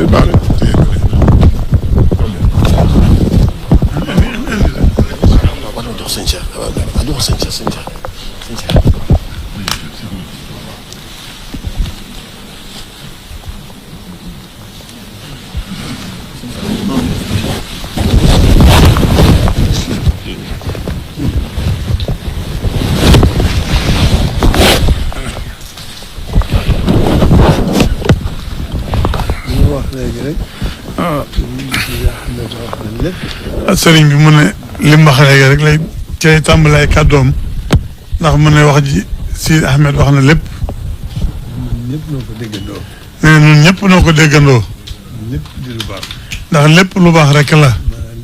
baax na. waaw jox sëñ Cheikh waaw jox sëñ Cheikh sëñ Cheikh. sëriñ bi mu ne li mu wax léegi rek lay cay tàmbalee kàddoom ndax mu ne wax ji Sidi Ahmed wax na lépp. ñëpp noo ko déggandoo. nee na ñun ñëpp noo ko déggandoo. lépp di lu baax. ndax lépp lu baax rek la.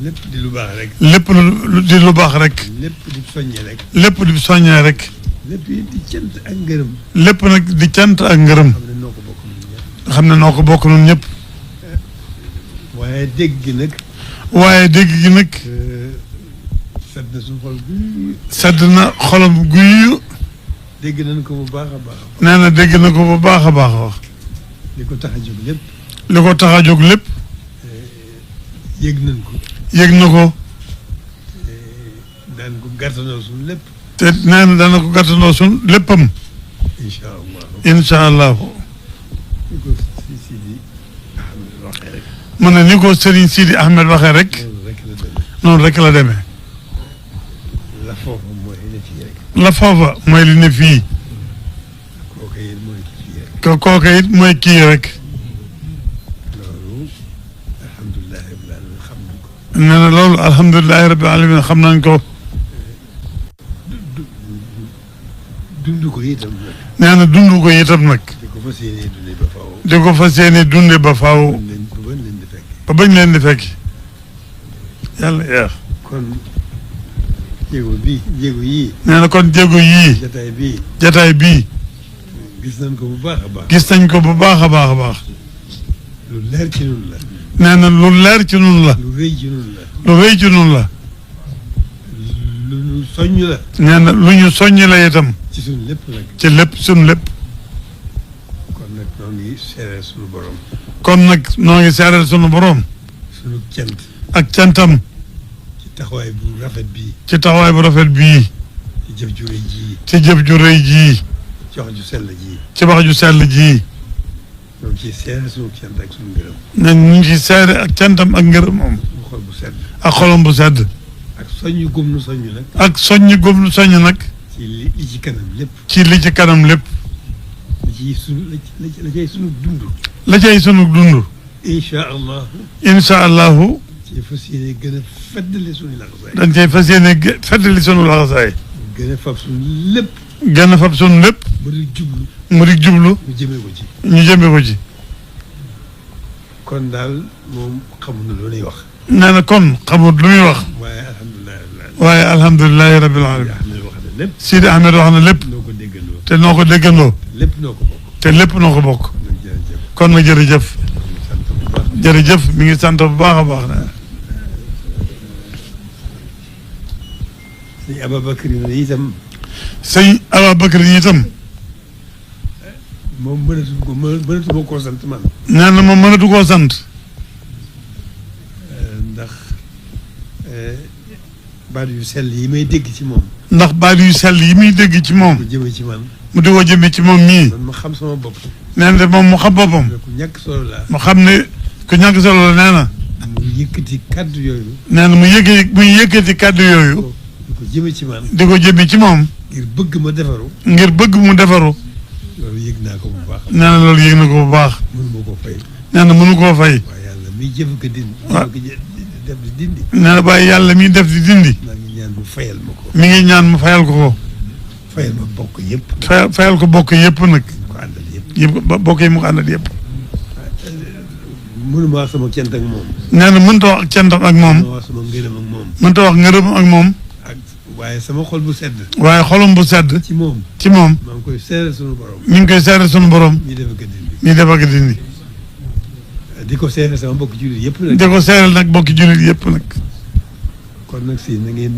lépp di lu baax rek. lépp lu di lu baax rek. lépp di soññee rek. lépp di soññee rek. lépp di cant ak ngërëm. lépp nag di cant ak ngërëm. xam ne noo ko bokk ñun ñëpp. xam ne noo ko bokk ñun ñëpp. waaye dégg gi nag. waaye dégg gi nag. sedd na suñu xol guy. sedd na xolam guy. dégg nañ ko bu baax a baax. nee na dégg na ko bu baax a baax wax. li ko tax a jóg lépp. li ko tax a jóg lépp. yëg nañ ko. yëg na ko. daan ko gàttanoo suñu lépp. te nee na dana ko gàttandoo suñ léppam. incha allah. incha allah. li ko Sidi Ahmed waxee rek. mu ne ni ko Serigne Sidi Ahmed waxee rek. noonu rek la demee. noonu rek la demee. la foofa mooy ne fii rek. la foofa mooy li ne fii. kooka it mooy fii rek. kooka it mooy kii rek. loolu alhamdulilah rabbil alamin xam nañ ko. nee na loolu alhamdulilah rabbil alamin xam nañ ko. dund ko itam nag. nee na dund ko itam nag. di ko fas yéenee dundee ba faaw. di ko fas yéene dunde ba faaw. ba bañ leen di fekk. ba bañ leen di fekk. yàlla yeex. kon jéego yii. nee na kon jéego yii. jataay bii. jataay bii. gis nañ ko bu baax a baax. gis nañ ko bu baax a baax a baax. lu leer ci nun la. nee na lu leer ci nun la. lu rëy ci nun la. lu rëy ci nun la. lu ñu soññ la. nee na lu ñu soññ la itam. ci suñ lépp nag. ci lépp suñ lépp. kon nag noo ngi seereel suñu borom. kon nag noo ngi seeral sunu borom. suñu cant. ak cantam. ci taxawaay bu rafet bii. ci taxawaay bu rafet bii. ci jëf ju rëy jii. ci jëf ju rëy jii. ci wax ju sell jii. ci wax ju sell jii. ñoo ngi ciy seereel suñu cant ak suñu ngërëm. ne ñu ngi ci seere ak cantam ak ngërëm moom. suñu xol bu sedd. ak xolom bu sedd. ak soññ gum nu soññ nag. ak soññ góob lu soññ nag. ci li ci kanam lépp. ci li ci kanam lépp. la ciy sunu la cay sunu dund. la cay sunu dund. incha allah. incha allahu. ci fas yéene gën a feddali suñu laxasaay. dañ cay fas yéene feddali sunu laxasaay. gën a fab suñu lépp. gën a fab sunu lépp. ba di jublu. mu di jublu. ñu jëmee ko ci. ñu jëmee ko ci. kon daal moom xamul na lu ñuy wax. nee na kon xamut lu muy wax. waaye alhamdulilah rabbil alamin. waaye alhamdulilahi rabbil alamin. Ahmed wax na lépp. Sidi Ahmed wax na lépp. noo ko déggandoo. te noo ko déggandoo. lépp noo ko bokk. te lépp noo ko bokk. kon jërëjëf. kon nag jërëjëf. sant bu baax. jërëjëf mi ngi sant bu baax a baax. sëñ Ababacar yi itam. sëñ Ababacar yi itam. moom mënatu ma koo sant man. nee na moom mënatu koo sant. ndax baat yu sell yi may dégg ci moom. ndax baat yu sell yi muy dégg ci moom. ko jëme ci man. mu di ko jëmee ci moom mii. man ma xam sama bopp. nee na moom mu xam boppam. ku ñàkk solo laa. mu xam ne ku ñàkk solo la nee na. mu yëkkati kàddu yooyu. nee na mu yëkkati kàddu yooyu. di ko jëme ci man. di ko jëmee ci moom. ngir bëgg ma defaru. ngir bëgg mu defaru. loolu yëg naa ko bu baax. nee na loolu yëg na ko bu baax. mënu ma koo fay. nee na mënu koo fay. waaye yàlla miy jëf ko dindi. waaw def di dindi. nee na waaye yàlla miy def di dindi. maa ngi ñaan mu fayal ma ko. mi ngi ñaan mu fayal ko ko. fayal ma bokk yëpp. fayal ko bokk yëpp nag. ko àndal yëpp. yëpp bokk yi mu ko àndal yëpp. mënu ma wax sama cant ak moom. nee na mënta wax ak cantam ak moom. mënu ma wax sama ngërëm ak moom. mënta wax ngërëm ak moom. ak waaye sama xol bu sedd. waaye xolom bu sedd. ci moom. ci moom. maa ngi koy seeral sunu borom. mi ngi koy seere sunu borom. ñi def ak a dindi. ñi def ak dindi. di ko seeral sama mbokk jullit yëpp nag. di ko seeral nag bokki jullit yëpp nag. kon nag si na ngeen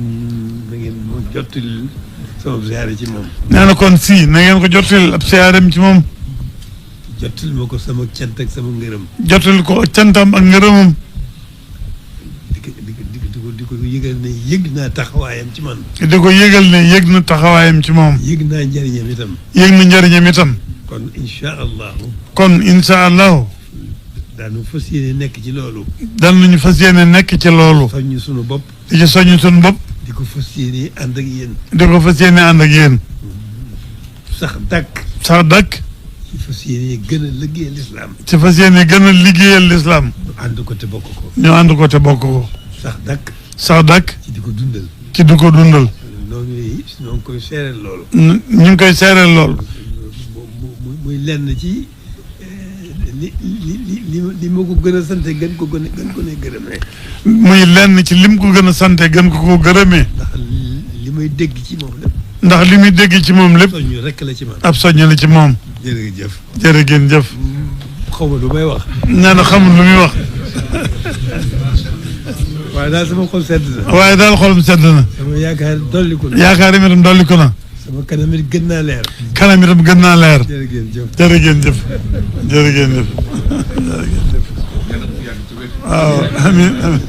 moo jottali sama ziyaare ci moom. nee na kon si na ngeen ko jottali ab siyaareem ci moom. jotal ma ko sama cant ak sama ngërëm. jotal ko cantam ak ngërëmam. di ko yëgal ne yëg naa taxawaayam ci man. di ko yëgal ne yëg na taxawaayam ci moom. yëg naa njëriñam itam. yëg na njëriñam itam. kon incha allahu. kon incha allahu. daanu fas yéene nekk ci loolu. danañu fas yéene nekk ci loolu. soññ sunu bopp. di ci soññ sunu bopp. di ko fas yéene ànd ak yéen. di ko fas yéene ànd ak yéen. sax dàkk. sax dàkk. ci fas yéene gën a liggéeyal lislaam. ci fas yéene gën a liggéeyal lislaam. ànd ko te bokk ko. ñu ànd ko te bokk ko. sax dàkk. sax dàkk. ci di ko dundal. ci di ko dundal. noonu ñoo ngi koy seereel loolu. ñu ngi koy seereel lool. muy lenn ci li ma ko gën a sante gën ko ne gërëmee. muy lenn ci lim ko gën a sante gën ko gërëmee. ndax li may dégg ci moom lépp. ndax li muy dégg ci moom lépp. soññu rekk la ci man. ab soññ la ci moom. jërëjëf. jërë ngeen jëf. xaw ma lu may wax. nee na xamul lu muy wax. waaye daal sama xol sedd na. waaye daal xolam sedd na. sama yaakaar dolliku na. yaakaar yi itam dolliku na. sama kanam it gën naa leer. kanam itam gën naa leer. jërë ngeen jëf. jërë ngeen jëf. jërë ngeen jëf. waaw amiin amiin.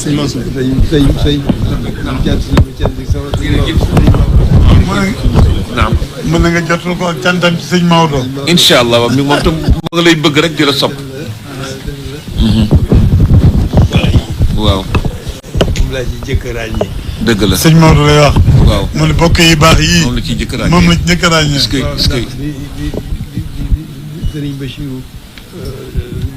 sëñ Mansour sëñ naam mën na nga jotul ko cantam ci sëñ Maodo. incha allah mi moom tam moo nga lay bëgg rek di la sopp. waaw. moom laa ci jëkk a ràññee. dëgg la sëñ Maodo lay wax. waaw mu ne bokk yi baax yii. moom la ciy jëkk a ràññee moom la ci njëkk a ràññee. est-ce que est-ce que bi sëriñ Bachirou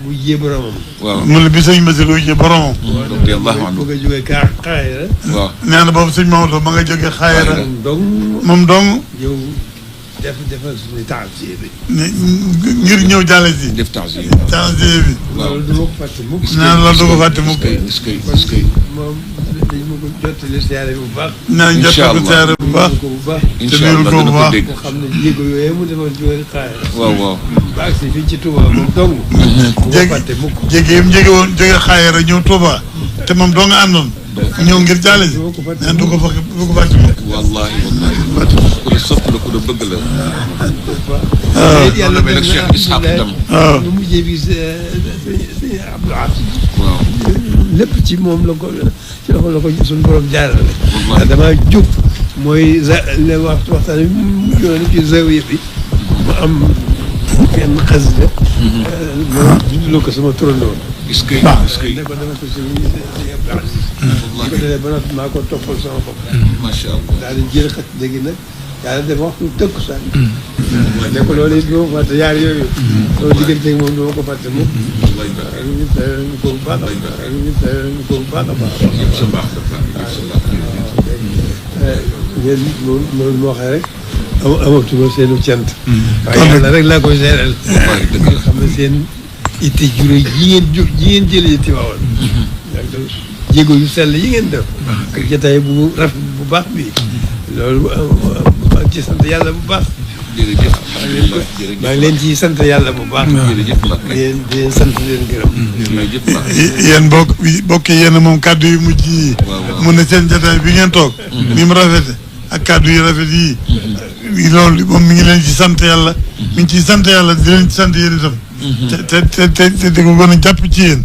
bu jiyee boromam. waaw mu ne bi sëñ Basiru ji boromam. radiyallahu anhu bëgg a jógee xaayra. waaw nee na boobu sëñ Maodo ma nga jógee xaayara. moom dong moom dong ñëw defal suñu taasiye bi. ngir ñëw jàlle si. def taasiye taasiye bi. waaw loolu du ma ko fàtte mukk. nee na loolu du ko fàtte mukk. est-ce que est-ce que moom dañ ma ko jottali siyaare bu baax. nee na jot ko seere bu baax. ko bu baax. incha allah dana ko dégg. nga xam ne jéego yooyu mu defoon ci wàllu xaayra. waaw waaw. ba agsi fii ci Touba moom dong. bu ko fàtte mukk. jéegi yim jóge woon jóge xaayara ñëw Touba te moom doo nga àndoon ñëw ngir jàlle si neen du ko fàtte mukk. wallaahi wallaahi. ku la sopp la ku la bëgg la. waaw loolu la mel ak Cheikh Ishaq itam. waaw lu mujjee bi sëñ Abdou Aziz waaw. lépp ci moom la ko ci la ko suñu borom jaarale. wallaahi damaa jóg mooy le waxtaan bi mu mujjoon ci zawiya bi mu am benn xasida. ma dundaloo ko sama turandoo. est-ce que est-ce que ne ko dama ko sëñ Abdou Aziz. bu ko defee ba noppi maa ko toppal sama bopp. macha allah. daal di jël xat léegi nag yàlla def waxtu tëkku sax. ne ko loolu it doo fàtte yaar yooyu. loolu digganteeg moom doo ko fàtte moom. ak ñu teel ñu ko bu baax a baax ak ñu teel ñu ko bu baax a baax. sa baax dafa sa baax. ngeen loolu moo xam rek amatuma seenu cant. waaye yàlla rek laa koy seeral. waaye dëgg la. xam ne seen itte jure ji ngeen jëlee ci waawoon. jéego yu sell yi ngeen def. ak jotaay bu rafet bu baax bi. loolu ci sant yàlla bu baax. jërëjëf. maa ngi leen ciy sant yàlla bu baax. jërëjëf Mbacke. di leen sant leen gërëm. jërëjëf Mbacke. yéen bokk yéen moom kàddu yu mujj yi mun na seen jotaay bi ngeen toog ni mu rafete ak kàddu yu rafet yii loolu moom mi ngi leen ci sant yàlla mi ngi ciy sant yàlla di leen ci sant yéen itam te di ko gën a jàpp ci yéen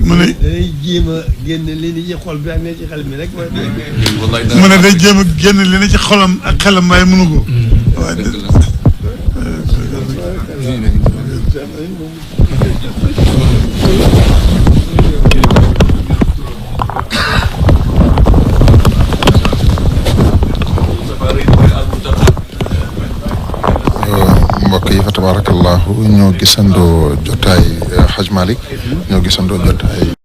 mu ne day jéem a génn li ni ci xol bi ak ne ci xel mi rek mu ne day jéem a génn li ne ci xolam ak xelam waaye mënu ko waaye dëgg la. mbokk yi fa tabarakallahu ñoo gisandoo jotaay Hadj Malick ñoo gisandoo jotaay